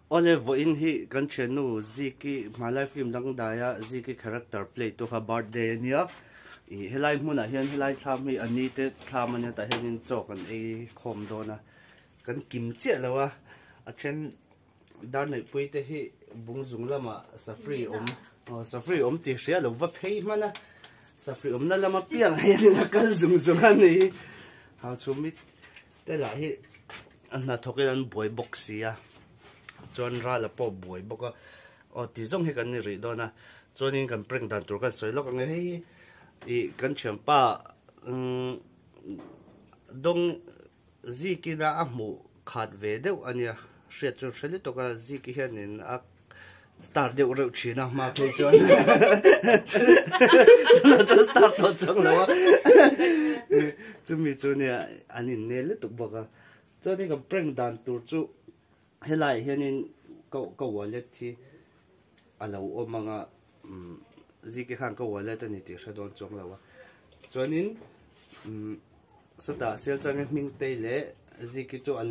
Awle vawiin hi kan thiannu Ziki hmanlai film dangdaia Ziki character play tu kha birthday a nia ih helai hmunah hian helai thlam hi a ni te thlam a nia tah hianin chaw kan ei khawm dawn a kan kim chiah lo a a then dar neihpui te hi bung zung lamah safri awm aw safri awm tih hria lo va phei hman a safri awmna lama piangah hianin a kal zung zung a ni hau chhumit Te lah hi a hnathawkin an buai bawk si a, chuan rala pawh buai bawk a, aw ti zawng hi kan ni rih dawn a, chuanin kan prank dan tur kan sawi lawk ang e, hei ih kan thianpa umm dawng zikina a hmuh khat ve deuh a nia, hriat chu hre lutuk a, ziki hianin a Star deuh reuh thin a hma phei chuan tunah chuan star tawh chuang lo a chumi chu nia an in nel lutuk bawk a chuanin kan prank dan tur chu helaiah hianin ka ka wallet hi a lo awm ang a umm zike khan ka wallet a ni tih hre dawn chuang lo a chuanin umm sawtah Sialchangi hming tei leh ziki chu an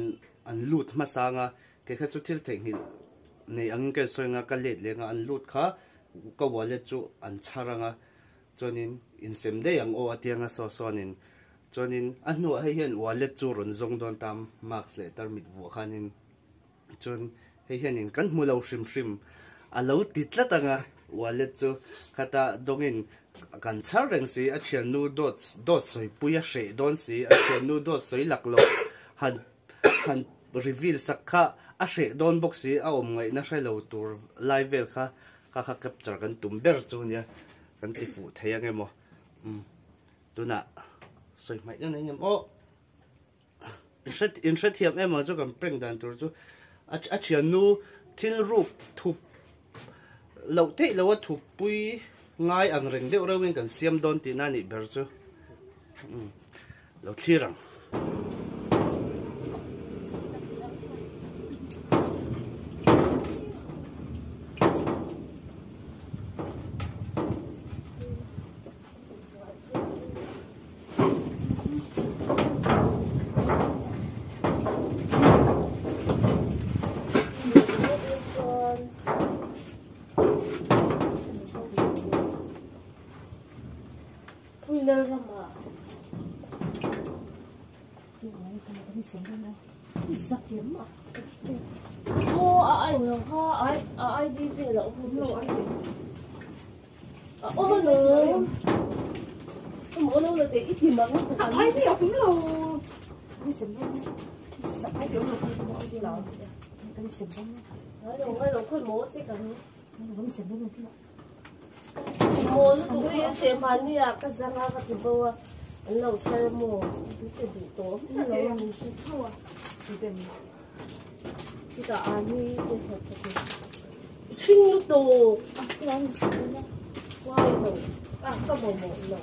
an lut hmasa ang a. Kei kha chu thil theihnghilh nei angin ka insawi anga ka let leng a, an lut kha ka wallet chu an chhar anga chuanin insem daih ang aw a ti anga saw sawnin chuanin a hnuah hei hian wallet chu rawn zawng dawn ta mask leh tarmit vuah khanin chuan hei hianin kan hmu lo hrim hrim a lo ti tlat anga wallet chu khata dawngin kan chhar reng si a thiannu dawt dawt sawipui a hreh dawn si a thiannu dawt sawi laklawh han han reveal sak kha a hreh dawn bawk si, a awm ngaihna hre lo tur lai vel kha kha kha capture kan tum ber chu nia, kan ti fuh thei ang emaw umm tunah sawi hmaih deuh nei ngem aw in hrethiam em ang chu kan prank dan tur chu a thiannu thil ruk thup loh theih loh a thup pui ngai ang reng deuh reuhin kan siam dawn tihna a nih ber chu umm. Lo thlir ang. Pui Lalrama. Aw a ai lo kha a ID vel a awm lo a awm alawm awm awm lo te i ti mang a ID a awm lo ngai lo ngai lo khawi maw che kan Maw lutuk hi an teh mahni ah ka zang a ka ti bo a an lo chhar maw an ti duh tawh miah lo a min hre tho a chutah ani te thawk thawk in i ṭhing lutuk a uai lo a ka mamawh lo.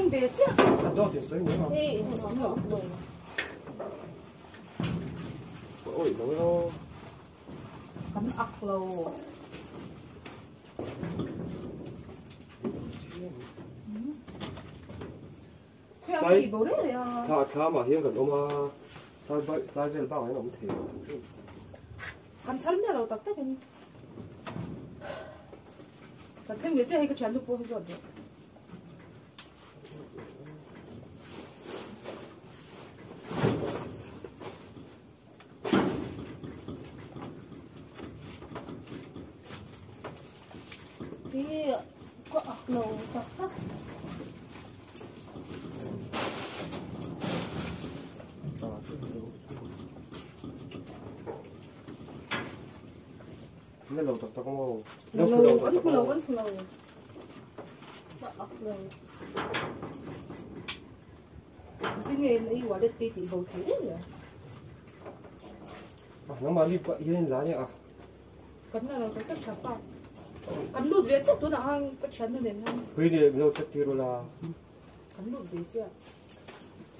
thleng ve chiah. Hei Kan ak lo. Thla mah hian kan awm a, tlai vel bakah hian a awm thei lo. Kan chhar miah lo tak takin. Kan thleng ve chiah hei ka thiannu pawh hi zawt duh. Hi ka ak lo tak tak. Na lo tak tak maw? Lo, kan hmu lo, kan hmu lo. Ka ak lo. Tinge i wallet te tih bo thei reng reng. Nangmah ni hian la nia a. Kan la lo tak tak tha pa. Kan lut ve chiah tunah khan ka thiannu nen khan. Pui ni lo check tir ula. Kan lut ve chiah.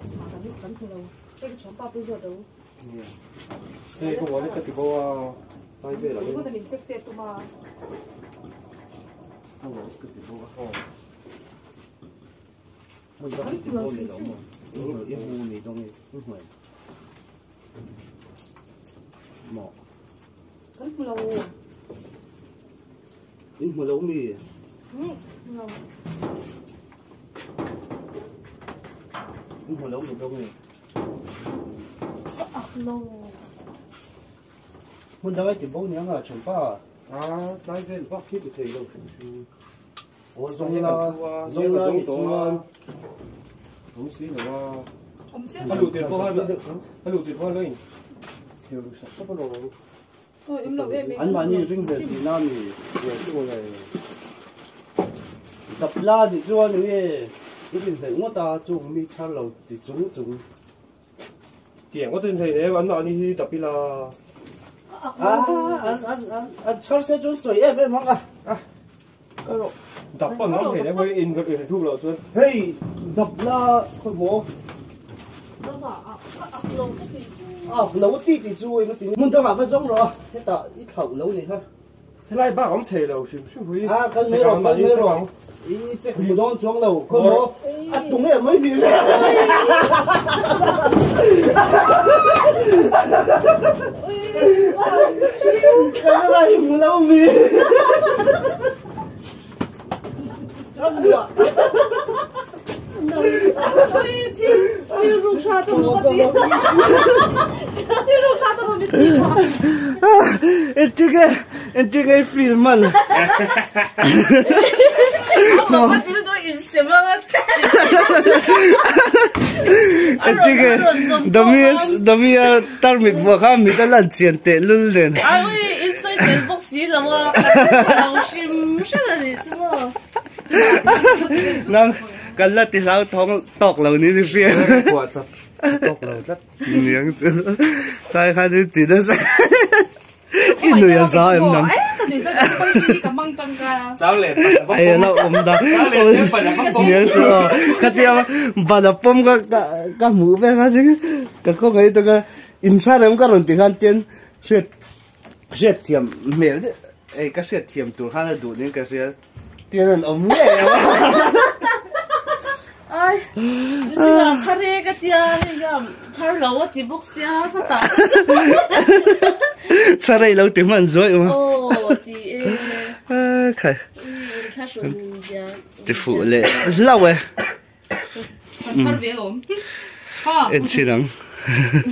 Kan kan hmu lo. Hei ka thianpa pui zawt lo. Hei ka wallet ka ti bo a. Tlai vel ah hian. Tuna min check te tum a. Ka wallet ka ti bo a. Hmun dang i ti bo ni lo maw? I hmu ni dawng i hmuai maw? Kan hmu lo. In hmu lo mi? Hmu lo. In hmu lo mi dawng i? Ka ak lo. Hmun dang i ti bo ni anga thianpa? A tlai vel bak hi ti thei lo hrim hrim. Aw zawng la, zawng la tih chuan awm si lo a. A luh tir pawh khan a luh tir pawh khan lo in theu luh sak tawp alawm. Anmahni ring hlel tihna a ni. Dap la tih chuan enge i rinhlelh ngawt a chung mi chhar lo ti chung chung. Tiang ngawt in hei em anmahni hi dap ila. An an an an chhar se chuan sawi em em ang a. Dap an awm thei em hei in in thuk loh chuan. Hei dap la khawi maw. A lo ti ti chu eng ti hmun dangah va zawng rawh a hetah i thlauh lo ni kha. Helai bak awm thei lo hrim hrim hui. A kal mai rawh kal mai rawh. I check hmu dawn chuang lo khawi maw a tung em mai ni. Camera hi hmu lo mi. Entinge entinge feel man. Entinge Damia Damia tarmit buah kha mit a lan chian teh lul nen. Nang kan la ti hlau thawng tawk lo ni ni hria. Kuah chak tawk lo tlat. Niang chu tlai khan in ti nasa. I nui a za em nang. Ai a lo awm da. Niang chu aw. Khatia ban a pawm ka ka hmuh vek a ka khawngaih tak a inchhar em ka rawn ti khan tian hriat Hriatthiam hmel deuh ei ka hriatthiam tur khan a duh nen ka hria tian an awm ngei ang a. Ai chutah chhar e ka tia hei hian chhar lo a ti bawk sia ka tah Chhar ei lo ti hman zuai awm a. Aw ti e. Khai. Inthlahrun zia. Ti fuh leh hlauh e. Chhar ve awm. En chin ang.